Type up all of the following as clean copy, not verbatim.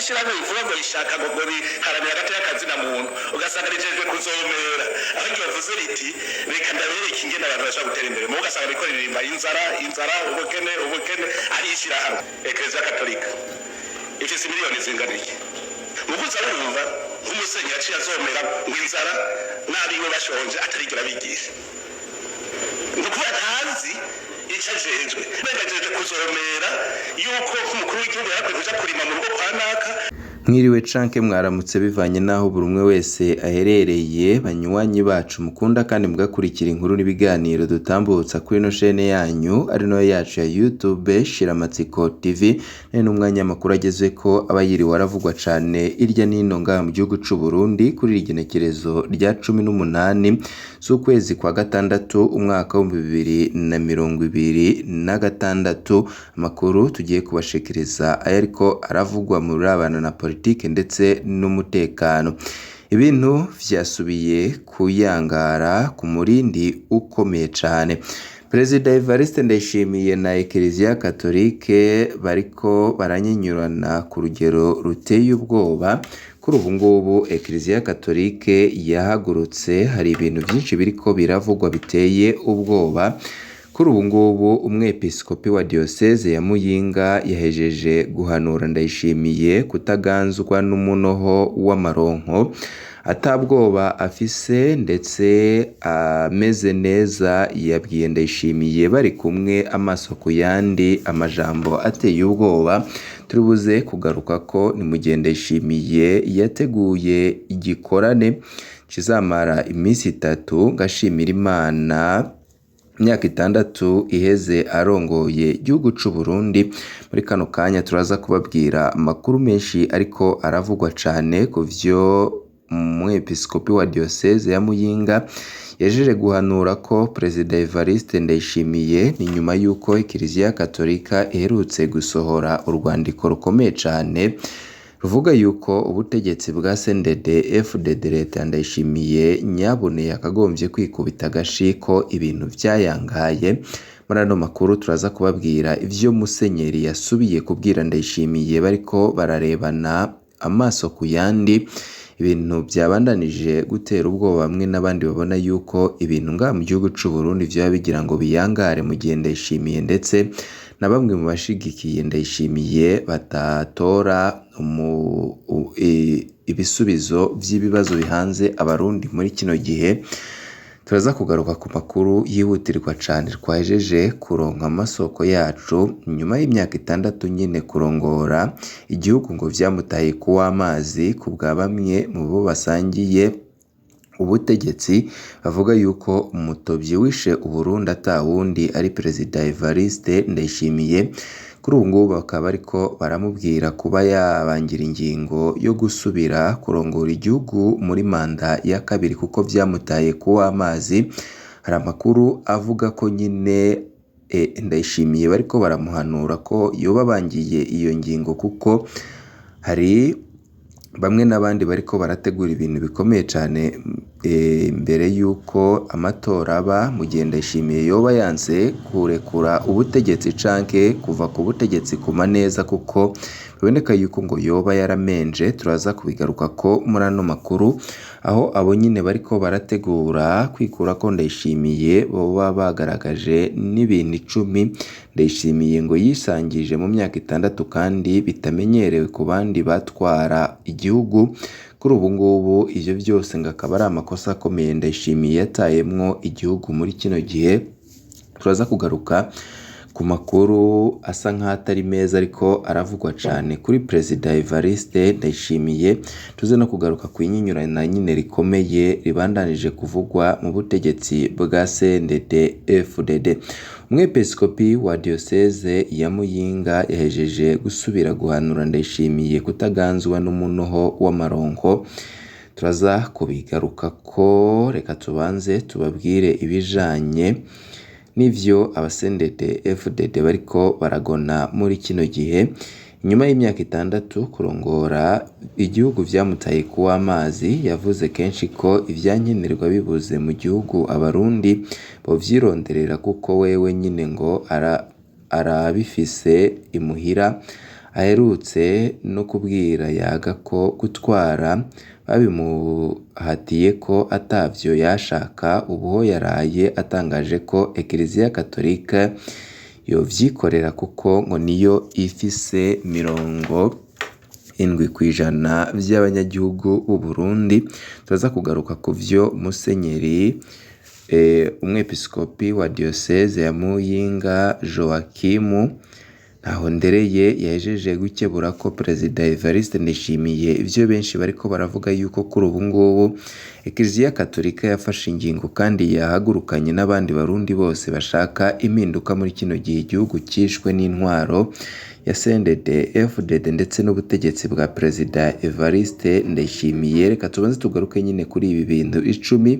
Ishyirahamwe rivuga ngo rishaka ngo riharanira agateka kazina muntu, ugasanga rijejwe kuzomera aho igihe bavuze riti: "Reka ndabereke ingene abantu bashobora gutera imbere." Mubo ugasanga riko ririmba inzara, inzara, ubukene, ubukene. Ari ishyirahamwe Ekereziya Katolika ifise miliyoni zingana iki? Mukuza wumva nk'umusenyi yaciye azomera ngo inzara n'abiwe bashonje, atarigera bigisha. Ni ukuvuga ntazi icyo ajejwe. Mbega ajejwe kuzomera yuko umukuru w'igihugu yarakwiye kuja kurima mu rugo kwa naka? Mwiriwe canke mwaramutse, bivanye n'aho buri umwe wese aherereye. Banywanyi bacu mukunda kandi mugakurikira inkuru n'ibiganiro dutambutsa kuri ino shene yanyu, ari nayo yacu ya YouTube Shiramatsiko TV, none n'umwanya amakuru agezweko aba yiriwe aravugwa cane irya nino ngaha mu gihugu c'u Burundi kuri iri genekerezo rya 18 z'ukwezi kwa gatandatu, umwaka w'2026. Amakuru tugiye kubashikiriza ayariko aravugwa mu birabana na politike ndetse n'umutekano. Ibintu vyasubiye kuyangara ku murindi ukomeye cane. Perezida Evariste Ndayishimiye na Ekereziya Katolike bariko baranyinyurana ku rugero ruteye ubwoba. Kuri ubu ngubu Ekereziya Katolike yahagurutse, hari ibintu vyinshi biriko biravugwa biteye ubwoba. Kuri ubu ngubu umwepiskopi wa diyoseze ya Muyinga yahejeje guhanura Ndayishimiye kutaganzwa n'umunoho w'amaronko. Atabwoba afise ndetse ameze neza, yabwiye Ndayishimiye bari kumwe amaso ku yandi amajambo ateye ubwoba turibuze kugaruka ko ni mu gihe Ndayishimiye yateguye igikorane kizamara iminsi 3 ngashimira Imana imyaka 6 iheze arongoye igihugu c'u Burundi. Muri kano kanya turaza kubabwira amakuru menshi ariko aravugwa cane ku vyo umwepiskopi wa diyoseze ya Muyinga yajeje guhanura ko Perezida Evariste Ndayishimiye, ni nyuma y'uko Ekereziya Katolika iherutse gusohora urwandiko rukomeye cane ruvuga yuko ubutegetsi bwa CNDD FDD, leta ya Ndayishimiye, nyabune yakagombye kwikubita agashi ko ibintu vyayangaye. Muri ano makuru turaza kubabwira ivyo Musenyeri yasubiye kubwira Ndayishimiye bariko bararebana amaso ku yandi, ibintu vyabandanije gutera ubwoba bamwe n'abandi babona yuko ibintu ngaha mu gihugu c'u Burundi vyoba bigira ngo biyangare mu gihe Ndayishimiye ndetse na bamwe mu bashigikiye Ndayishimiye batatora ibisubizo vy'ibibazo bihanze Abarundi muri kino gihe. Turaza kugaruka ku makuru yihutirwa cane twahejeje kuronka amasoko yacu. Nyuma y'imyaka 6 nyene kurongora igihugu ngo vyamutaye kuw'amazi ku bwa bamwe mu bo basangiye ubutegetsi, bavuga yuko umutovyi wishe Uburundi atawundi ari Perezida Evariste Ndayishimiye. Kuri ubu ngubu bakaba bariko baramubwira kuba yabangira ingingo yo gusubira kurongora igihugu muri manda ya kabiri kuko vyamutaye kuw'amazi. Hari amakuru avuga ko nyine Ndayishimiye bariko baramuhanura ko yoba abangiye iyo ngingo, kuko hari bamwe n'abandi bariko barategura ibintu bikomeye cane mbere y'uko amatora aba, mu gihe Ndayishimiye yoba yanse kurekura ubutegetsi canke kuva ku butegetsi ku maneza, kuko biboneka yuko ngo yoba yaramenje. Turaza kubigarukako muri ano makuru, aho abo nyine bariko barategura kwikurako Ndayishimiye boba bagaragaje n'ibintu 10 Ndayishimiye ngo yisangije mu myaka 6 kandi bitamenyerewe ku bandi batwara igihugu. Kuri ubu ngubu ivyo vyose ngo akaba ari amakosa akomeye Ndayishimiye yatayemwo igihugu muri kino gihe. Turaza kugaruka ku makuru asa nk'atari meza ariko aravugwa cane kuri Perezida Evariste Ndayishimiye, tuze no kugaruka ku inyinyurana nyine rikomeye ribandanije kuvugwa mu butegetsi bwa CNDD FDD. Umwepiskopi wa diyoseze ya Muyinga yahejeje gusubira guhanura Ndayishimiye kutaganzwa n'umunoho w'amaronko. Turaza kubigarukako, reka tubanze tubabwire ibijanye n'ivyo abasendede FDD bariko baragona muri kino gihe. Nyuma y'imyaka 6 kurongora igihugu vyamutaye kuw'amazi, yavuze kenshi ko ivyankenerwa bibuze mu gihugu Abarundi bovyironderera, kuko wewe nyine ngo arabifise imuhira. Aherutse no kubwira Yaga ko gutwara babimuhatiye ko atavyo yashaka. Ubu ho yaraye atangaje ko Ekleziya Katolika yovyikorera kuko ngo niyo ifise 70% vy'abanyagihugu b'u Burundi. Turaza kugaruka ku vyo Musenyeri umwepiskopi wa diyoseze ya Muyinga Joakimu Ntahondereye yahejeje gukebura ko Perezida Evariste Ndayishimiye ivyo benshi bariko baravuga yuko kuri ubu ngubu Ekleziya Katolika yafashe ingingo kandi yahagurukanye n'abandi barundi bose bashaka impinduka muri kino gihe igihugu cishwe n'intwaro ya CNDD FDD ndetse n'ubutegetsi bwa Perezida Evariste Ndayishimiye. Reka tubanze tugaruke nyine kuri ibi bintu 10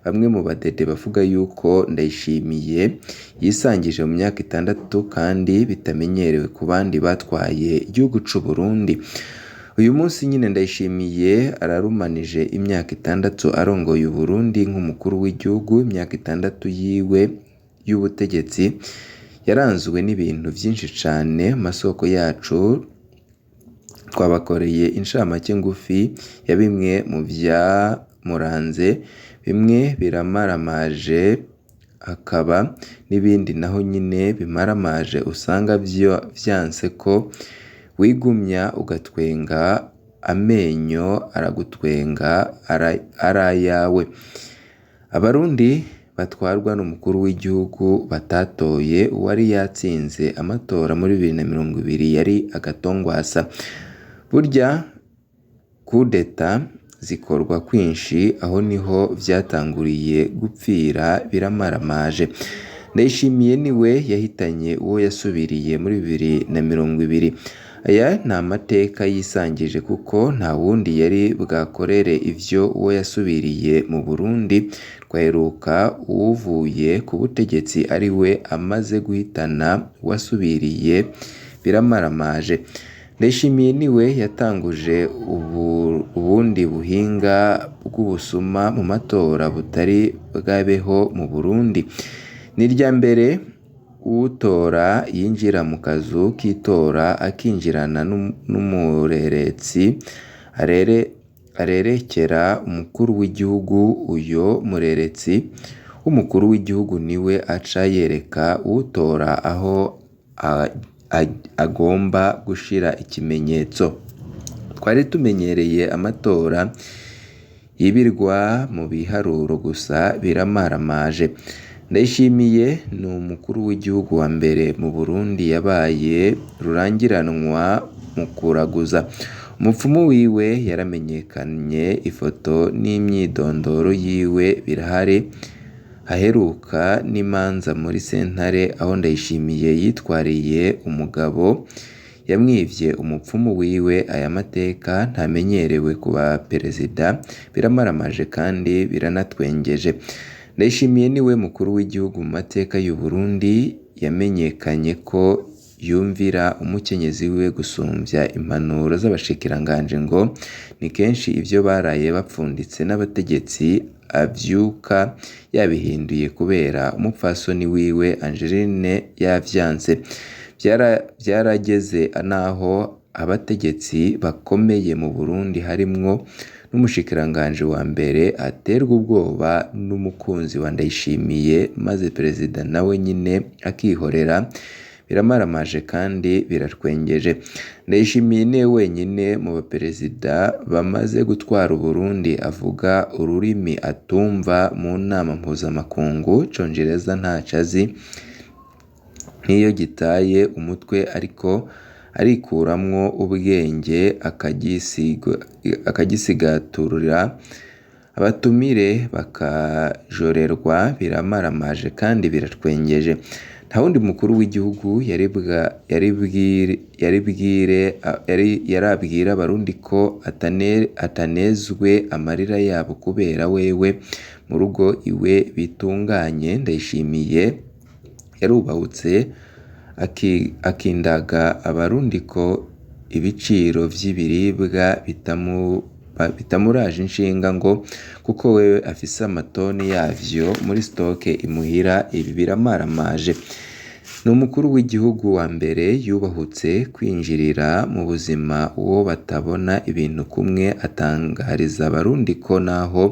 bamwe mu badede bavuga yuko Ndayishimiye yisangije mu myaka 6 kandi bitamenyerewe ku bandi batwaye igihugu c'u Burundi. Uyu munsi nyine Ndayishimiye ararumanije imyaka 6 arongoye Uburundi nk'umukuru w'igihugu. Imyaka 6 yiwe y'ubutegetsi yaranzwe n'ibintu vyinshi cane. Amasoko yacu twabakoreye incamake ngufi ya bimwe mu vyamuranze, bimwe biramaramaje hakaba n'ibindi naho nyine bimaramaje usanga vyanse ko wigumya ugatwenga, amenyo aragutwenga ari ayawe. Abarundi batwarwa n'umukuru w'igihugu batatoye uwari yatsinze amatora muri 2020 yari agatongwasa. Burya kudeta zikorwa kwinshi, aho niho vyatanguriye gupfira biramaramaje. Ndayishimiye niwe yahitanye uwo yasubiriye muri 2020. Aya ni amateka yisangije kuko nta wundi yari bwakorere ivyo uwo yasubiriye mu Burundi. Twaheruka uwuvuye ku butegetsi ari we amaze guhitana uwasubiriye biramaramaje. Ndayishimiye niwe yatanguje ubundi buhinga bw'ubusuma mu matora butari bwabeho mu Burundi. Ni irya mbere uwutora yinjira mu kazu k'itora akinjirana n'umureretsi arerekera umukuru w'igihugu. Uyo mureretsi w'umukuru w'igihugu niwe aca yereka uwutora aho agomba gushira ikimenyetso. Twari tumenyereye amatora yibirwa mu biharuro gusa, biramaramaje. Ndayishimiye ni umukuru w'igihugu wa mbere mu Burundi yabaye rurangiranwa mu kuraguza. Umupfumu wiwe yaramenyekanye, ifoto n'imyidondoro yiwe birahari. Haheruka n'imanza muri sentare aho Ndayishimiye yitwariye umugabo yamwivye umupfumu wiwe. Aya mateka ntamenyerewe ku ba perezida, biramaramaje kandi biranatwengeje. Ndayishimiye niwe mukuru w'igihugu mu mateka y'u Burundi yamenyekanye ko yumvira umukenyezi wiwe gusumvya impanuro z'abashikiranganje, ngo ni kenshi ivyo baraye bapfunditse n'abategetsi avyuka yabihinduye kubera umupfasoni wiwe Angeline yavyanse. Vyarageze naho abategetsi bakomeye mu Burundi harimwo n'umushikiranganje wa mbere aterwa ubwoba n'umukunzi wa Ndayishimiye, maze perezida nawe nyine akihorera. Biramaramaje kandi biratwengeje. Ndayishimiye niwe wenyine mu baperezida bamaze gutwara Uburundi avuga ururimi atumva mu nama mpuzamakungu. Icongereza ntaco azi, nk'iyo gitaye umutwe ariko arikuramwo ubwenge akagisigaturira abatumire bakajorerwa. Biramaramaje kandi biratwengeje. Nta wundi mukuru w'igihugu yarabwira abarundi ko atanezwe amarira yabo kubera wewe mu rugo iwe bitunganye. Ndayishimiye yarubahutse akindaga abarundi ko ibiciro vy'ibiribwa bitamuraje inshinga, ngo kuko wewe afise amatoni yavyo muri stoke imuhira. Ibi biramaramaje. Ni umukuru w'igihugu wa mbere yubahutse kwinjirira mu buzima uwo batabona ibintu kumwe, atangariza abarundi ko naho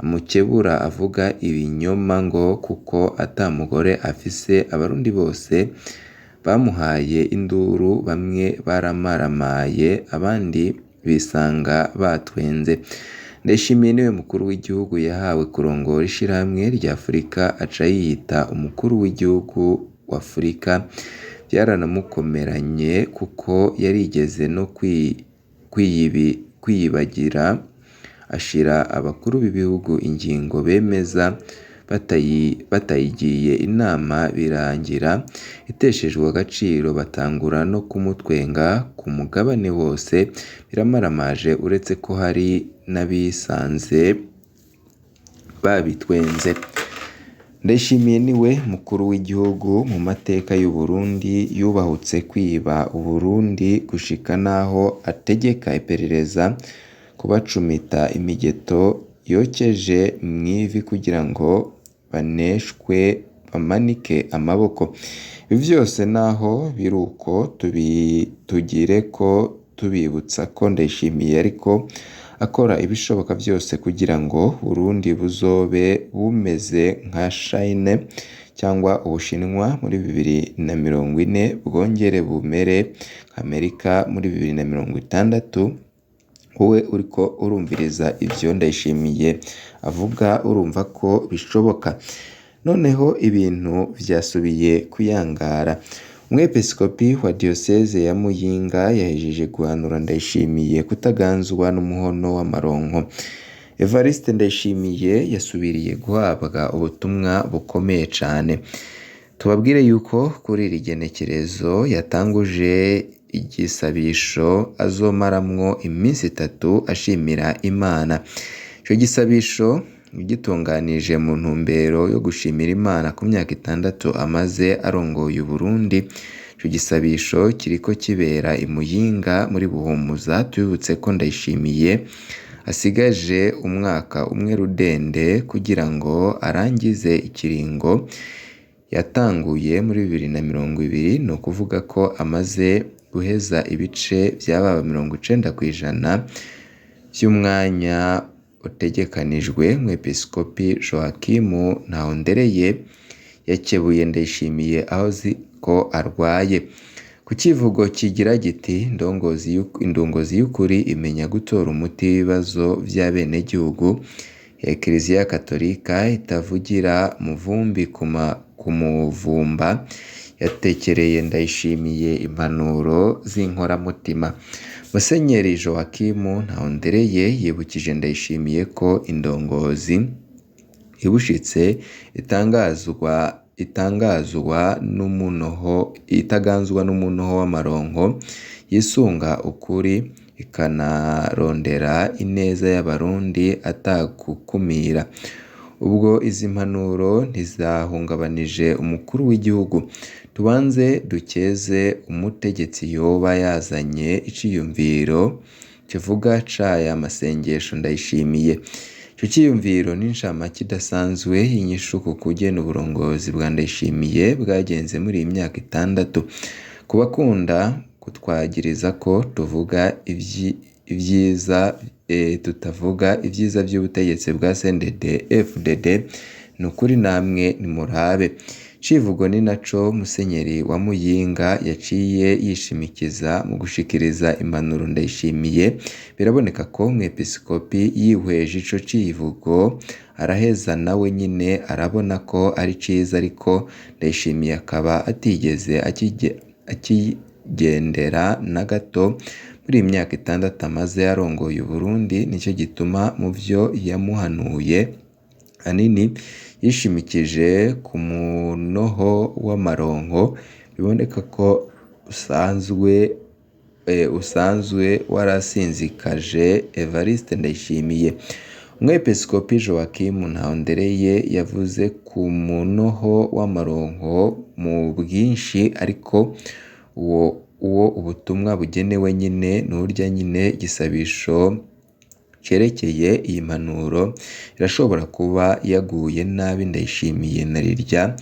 amukebura avuga ibinyoma ngo kuko ata mugore afise. Abarundi bose bamuhaye induru, bamwe baramaramaye abandi bisanga batwenze. Ndayishimiye niwe mukuru w'igihugu yahawe kurongora ishirahamwe rya Afurika, aca yiyita umukuru w'igihugu wa Afurika. Byaranamukomeranye kuko yarigeze no kwiyibagira ashira abakuru b'ibihugu ingingo bemeza batayigiye inama, birangira iteshejwe agaciro, batangura no kumutwenga ku mugabane wose. Biramaramaje uretse ko hari n'abisanze babitwenze. Ndayishimiye niwe mukuru w'igihugu mu mateka y'u Burundi yubahutse kwiba Uburundi gushika naho ategeka iperereza kubacumita imigeto yokeje mw'ivi kugira ngo baneshwe bamanike amaboko. Ibi vyose naho biruko tugireko tubibutsa ko Ndayishimiye ariko akora ibishoboka vyose kugira ngo Burundi buzobe bumeze nka Chine cyangwa Ubushinwa muri 2040, bwongere bumere nka Amerika muri 2060. Wowe uriko urumviriza ivyo Ndayishimiye avuga urumva ko bishoboka. Noneho ibintu vyasubiye kuyangara. Umwepiskopi wa diyoseze ya Muyinga yahejeje guhanura Ndayishimiye kutaganzwa n'umuhono w'amaronko. Evariste Ndayishimiye yasubiriye guhabwa ubutumwa bukomeye cane. Tubabwire yuko kuri iri genekerezo yatanguje igisabisho azomaramwo iminsi itatu ashimira Imana. Ico gisabisho yagitunganije mu ntumbero yo gushimira Imana ku myaka 6 amaze arongoye Uburundi. Ico gisabisho kiriko kibera i Muyinga muri Buhumuza. Tubibutse ko Ndayishimiye asigaje umwaka umwe rudende kugira ngo arangize ikiringo yatanguye muri 2020, ni ukuvuga ko amaze guheza ibice vyababa 90% vy'umwanya utegekanijwe. Umwepiskopi Joachim Ntahondereye yakebuye Ndayishimiye aho azi ko arwaye. Ku kivugo kigira giti indongozi y'ukuri imenya gutora umuti w'ibibazo vy'abenegihugu, Ekleziya Katolika itavugira muvumbi ku muvumba, yatekereye Ndayishimiye impanuro z'inkoramutima. Musenyeri Joachim Ntahondereye yibukije Ndayishimiye ko indongozi ibushitse itangazwa n'umunoho w'amaronko, yisunga ukuri ikanarondera ineza y'abarundi atagukumira. Ubwo izi mpanuro ntizahungabanije umukuru w'igihugu. Tubanze dukeze umutegetsi yoba yazanye iciyumviro kivuga c'aya masengesho Ndayishimiye. Ico ciyumviro n'incamake idasanzwe y'inyishu ku kugena uburongozi bwa Ndayishimiye bwagenze muri iyi myaka 6. Ku bakunda kutwagiriza ko tuvuga ivyiza tutavuga ivyiza vy'ubutegetsi bwa CNDD FDD, ni ukuri namwe nimurabe. Civugo ni naco Musenyeri wa Muyinga yaciye yishimikiza mu gushikiriza impanuro Ndayishimiye. Biraboneka ko umwepiskopi yihweje ico civugo araheza nawe nyine arabona ko ari ciza, ariko Ndayishimiye akaba atigeze akigendera na gato muri iyi myaka 6 amaze arongoye Uburundi. Nico gituma mu vyo yamuhanuye ahanini yishimikije ku munoho w'amaronko, biboneka ko usanzwe warasinzikaje Evariste Ndayishimiye. Umwepiskopi Joachim Ntahondereye yavuze ku munoho w'amaronko mu bwinshi, ariko uwo ubutumwa bugenewe nyine n'urya nyine gisabisho cerekeye iyi mpanuro irashobora kuba yaguye nabi Ndayishimiye na rirya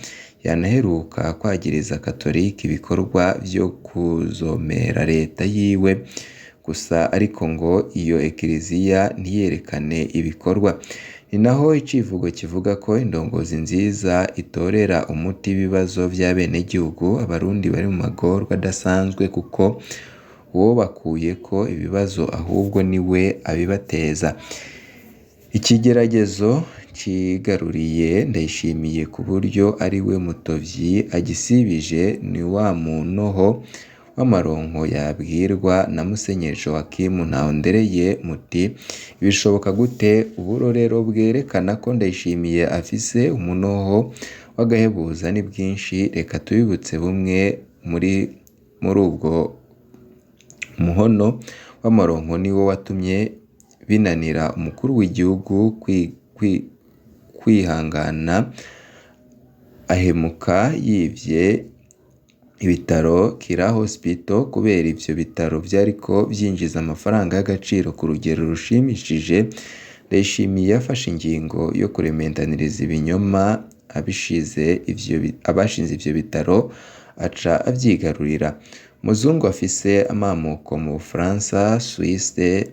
Yanaheruka kwagiriza Katolika ibikorwa vyo kuzomera leta yiwe gusa, ariko ngo iyo ekiriziya ntiyerekane ibikorwa. Ni naho icivugo kivuga ko indongozi nziza itorera umuti ibibazo vy'abenegihugu. Abarundi bari mu magorwa adasanzwe kuko uwobakuyeko ibibazo ahubwo niwe abibateza. Ikigeragezo cigaruriye Ndayishimiye ku buryo ariwe mutovyi agisibije ni wa munoho w'amaronko yabwirwa na Musenyeri Joachim Ntahondereye muti bishoboka gute? Uburorero bwerekana ko Ndayishimiye afise umunoho w'agahebuza ni bwinshi, reka tubibutse bumwe muri ubwo muhono w'amaronko niwo watumye binanira umukuru w'igihugu kwihangana ahemuka yivye ibitaro Kira Hospital kubera ivyo bitaro vyariko vyinjiza amafaranga y'agaciro ku rugero rushimishije. Ndayishimiye yafashe ingingo yo kurementaniriza ibinyoma abashinze ivyo bitaro aca avyigarurira. Umuzungu afise amamuko mu Bufaransa, Suisse,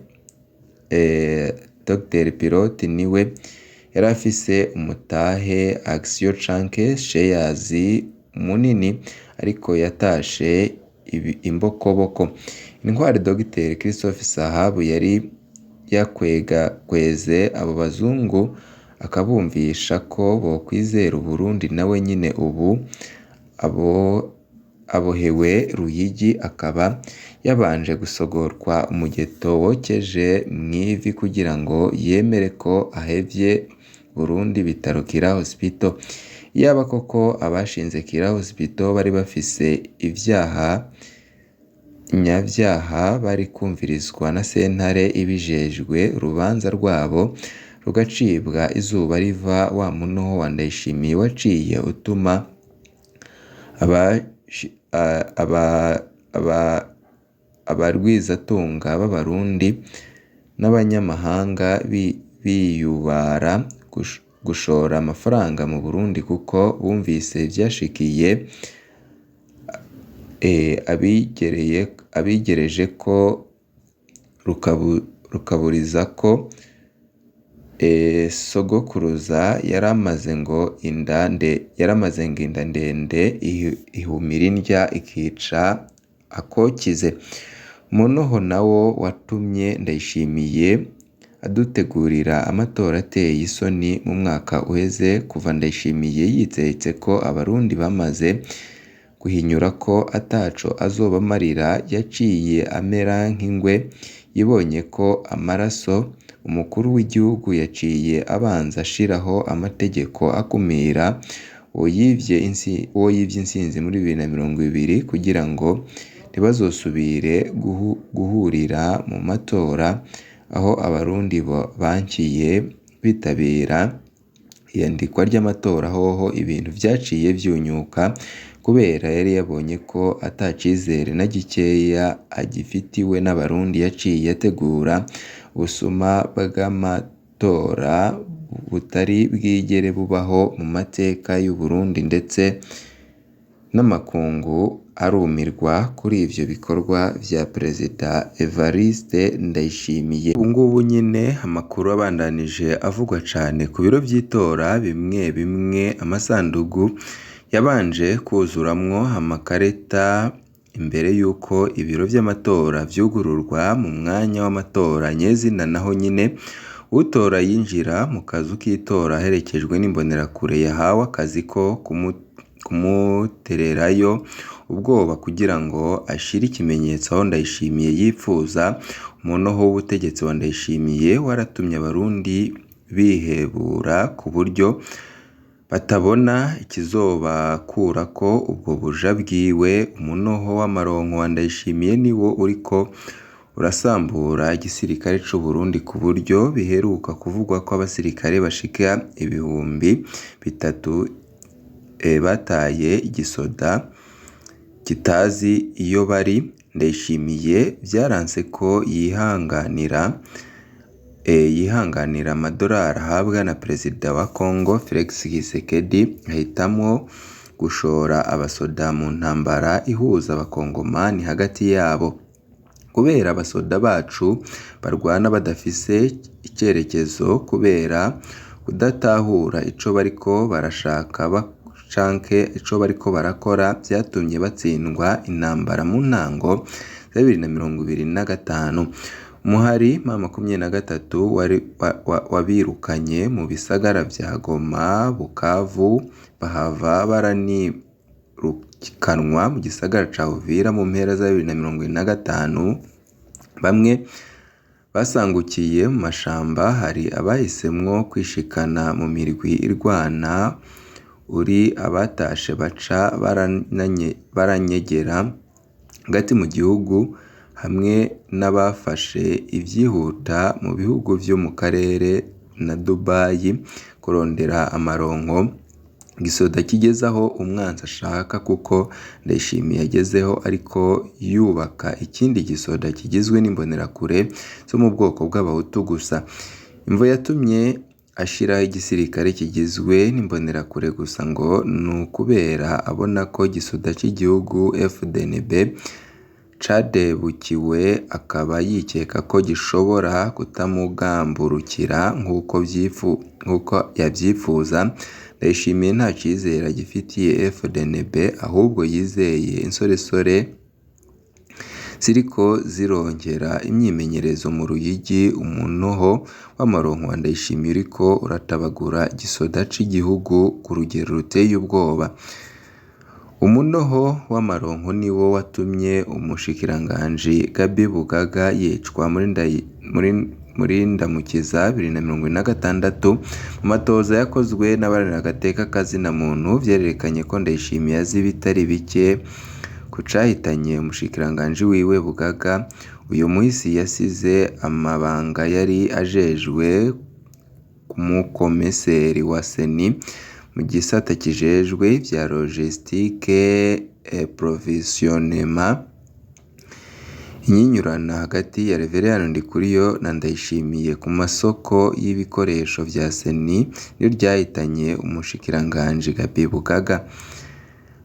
Dr Pilote niwe yari afise umutahe Action canke Shares munini, ariko yatashe imbokoboko. Intwari Dr Christophe Sahabu yari yakwegakweze abo bazungu akabumvisha ko bokwizera Uburundi, nawe nyene ubu abohewe Ruyigi akaba yabanje gusogorwa umugeto wokeje mw'ivi kugira ngo yemere ko ahevye Burundi bitaro Kira Hospital. Iyaba koko abashinze Kira Hospital bari bafise ivyaha nyavyaha bari kumvirizwa na sentare ibijejwe, urubanza rwabo rugacibwa izuba riva. Wa munoho wa Ndayishimiye waciye utuma abarwizatunga b'Abarundi n'abanyamahanga biyubara gushora amafaranga mu Burundi kuko bumvise ivyashikiye abigereje ko rukaburiza ko sogokuruza yaramaze ngo inda ndende ihumira indya ikica akokize. Umunoho nawo watumye Ndayishimiye adutegurira amatora ateye isoni mu mwaka uheze. Kuva Ndayishimiye yizetse ko Abarundi bamaze guhinyura ko ataco azobamarira, yaciye amera nk'ingwe yibonye ko amaraso. Umukuru w'igihugu yaciye abanza ashiraho amategeko akumira uwo yivye intsinzi muri 2020 kugira ngo ntibazosubire guhurira mu matora, aho Abarundi bankiye kwitabira iyandikwa ry'amatora. Hoho ibintu vyaciye vyunyuka kubera yari yabonye ko ata cizere na gikeya agifitiwe n'Abarundi, yaciye ategura ubusuma bw'amatora butari bwigere bubaho mu mateka y'Uburundi, ndetse n'amakungu arumirwa kuri ivyo bikorwa vya Perezida Evariste Ndayishimiye. Ubu ngubu nyene amakuru abandanije avugwa cane ku biro vy'itora bimwe bimwe, amasandugu yabanje kuzuramwo amakareta imbere y'uko ibiro vy'amatora vyugururwa mu mwanya w'amatora nyezina. Naho nyene utora yinjira mu kazu k'itora aherekejwe n'imbonerakure yahawe akazi ko kumutererayo ubwoba kugira ngo ashire ikimenyetso aho Ndayishimiye yipfuza. Umunoho w'ubutegetsi wa Ndayishimiye waratumye Abarundi bihebura ku buryo batabona ikizobakurako ubwo buja bwiwe. Umunoho w'amaronko wa Ndayishimiye niwo uriko urasambura igisirikare c'Uburundi ku buryo biheruka kuvugwa ko abasirikare bashika 3000 bataye igisoda kitazi iyo bari. Ndayishimiye vyaranse ko yihanganira amadorari ahabwa na Perezida wa Congo Felix Tshisekedi, ahitamwo gushora abasoda mu ntambara ihuza abakongomani hagati yabo. Kubera abasoda bacu barwana badafise icerekezo kubera kudatahura ico bariko barashaka canke ico bariko barakora, vyatumye batsindwa intambara mu ntango za 2025. Umuhari M23 wabirukanye mu bisagara vya Goma, Bukavu, bahava baranirukanwa mu gisagara ca Uvira mu mpera za 2025. Bamwe basangukiye mu mashamba, hari abahisemwo kwishikana mu mirwi irwana, uri abatashe baca baranyegera hagati mu gihugu, hamwe n'abafashe ivyihuta mu bihugu vyo mu karere na Dubai kurondera amaronko. Igisoda kigeze aho umwansi ashaka kuko Ndayishimiye agezeho ariko yubaka ikindi gisoda kigizwe n'imbonerakure zo mu bwoko bw'abahutu gusa. Imvo yatumye ashiraho igisirikare kigizwe n'imbonerakure gusa ngo ni ukubera abona ko igisoda c'igihugu FDNB cadebukiwe, akaba yikeka ko gishobora kutamugamburukira nk'uko yavyipfuza. Ndayishimiye nta cizere agifitiye FDNB, ahubwo yizeye insoresore ziriko zirongera imyimenyerezo mu Ruyigi. Umunoho w'amaronko wa Ndayishimiye uriko uratabagura igisoda c'igihugu ku rugero ruteye ubwoba. Umunoho w'amaronko niwo watumye umushikiranganji Gaby Bugaga yicwa muri Ndamukiza 2026. Mu matohoza yakozwe n'abaharanira agateka kazina muntu, vyerekanye ko Ndayishimiye azi ibitari bike ku cahitanye umushikiranganji wiwe Bugaga. Uyo muhisi yasize amabanga yari ajejwe k'umukomiseri wa Seni mu gisata kijejwe ivya logistique et provisionnement. Inyinyurana hagati ya Reveriyani Ndikuriyo na Ndayishimiye ku masoko y'ibikoresho vya Seni niyo ryahitanye umushikiranganji Gaby Bugaga.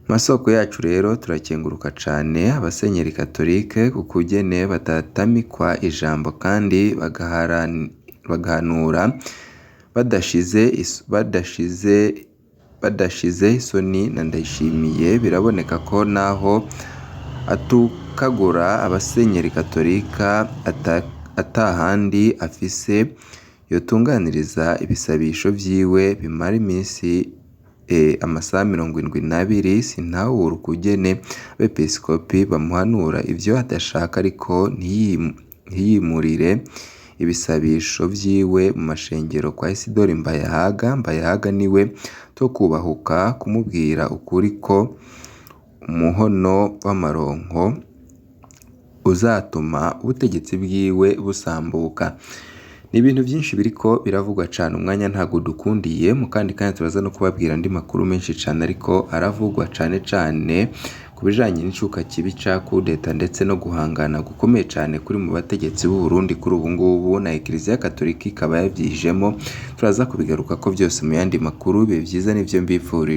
Masoko yacu rero turakenguruka cane abasenyeri katolike ku kugene batatamikwa ijambo kandi bagahanura badashize isoni na Ndayishimiye. Biraboneka ko naho atukagura abasenyeri katolika atahandi afise yotunganiriza ibisabisho vyiwe bimara imisi amasaha 72. Sintahura ukugene abepiskopi bamuhanura ivyo adashaka ariko ntiyimurire ibisabisho vyiwe mu mashengero kwa Isidori Mbayahaga. Mbayahaga niwe tokubahuka kumubwira ukuri ko umuhono w'amaronko uzatuma ubutegetsi bwiwe busambuka. Ni ibintu byinshi biriko biravugwa cane, umwanya ntago udukundiye. Mu kandi kanya turaza no kubabwira andi makuru menshi cane ariko aravugwa cane cane ku bijanye n'icuka kibi ca kudeta ndetse no guhangana gukomeye cane kuri mu bategetsi b'u Burundi kuri ubu ngubu, na Eklezia Katolika ikaba yavyijemo. Turaza kubigarukako vyose mu yandi makuru. Ibihe vyiza nivyo mbifurije.